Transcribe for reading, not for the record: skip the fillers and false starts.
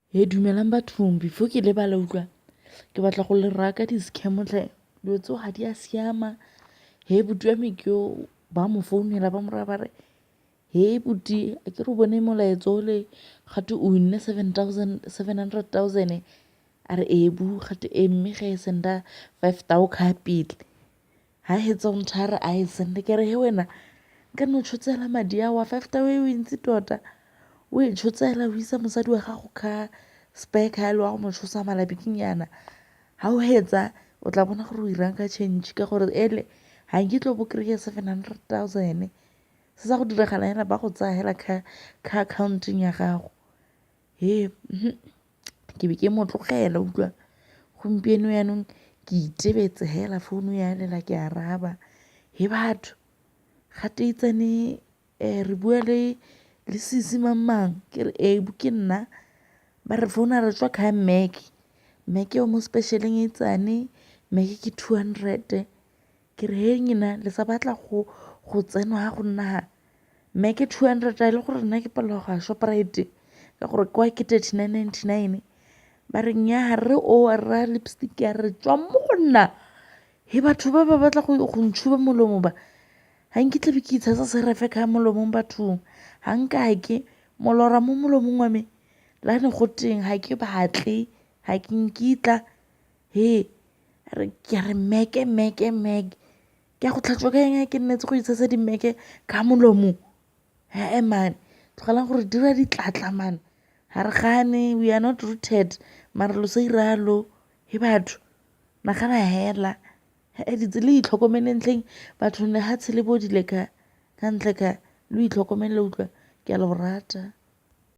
He dumelang bathong, before ke lebala utlwa, ke batla go le raya ka di-scam tlhe. Dilo tseo ga di a siama. He buti wa me ke yo, ba mo founela ba mo raya ba re, he buti a ke re o bone molaetsa ole gate o winne seven thousand, 700,000. A re ebu, gate ee mme ge e senda five thou ka pele. Ha hetsa o ntha re a e sende, ke re he wena nka no tshotsela madi ao a five thou eo e ntsi tota. O e tshotsela o isa mosadi wa gago ka spare car le wa go mo tshosa malabikinyana. Ha o hetsa o tla bona gore o irang ka change ka gore ele ga nkitlo bo kry-a 700,000. Se sa go diragala hela ba go tsaya hela ka account-eng ya gago. He ke be ke mo tlogela utlwa. Gompieno yaanong ke itebetse hela founu ya lela ke araba. He batho gate itsane re bua le le sisi mang mang, ke re ee ke nna. Ba re founa re tswa kha Mac, Mac o mo special-eng e itsane, Mac ke 200. Ke re he nyena le sa batla go tsenwa ga go nna ha. Mac 200 a e le gore nna ke palelwa go ya Shoprite ka gore kwa ke 39.99. Ba re nnyaa rre o a rra lipstick a re tswang mo go nna. He batho ba ba batla go ntshuba molomo ba. Ga nkitla be ke itshasa serefe ka molomong bathong. Ga nkake molora mo molomong wa me la ne go teng ga ke batle ga ke nkitla. He ke re Mac Mac Mac. Ke a go tlhatswa ka eng ke nnetse go itshasa dimeke ka molomo. He-e man, tlogelang gore dira ditlatla man. Ga re gane, we are not rooted mare lo sa iralo. He batho, nagana hela. He-e le itlhokomeleng tlheng bathong lehatshe le bodile ka ntle ka. Lo itlhokomele utlwa, ke a lo rata.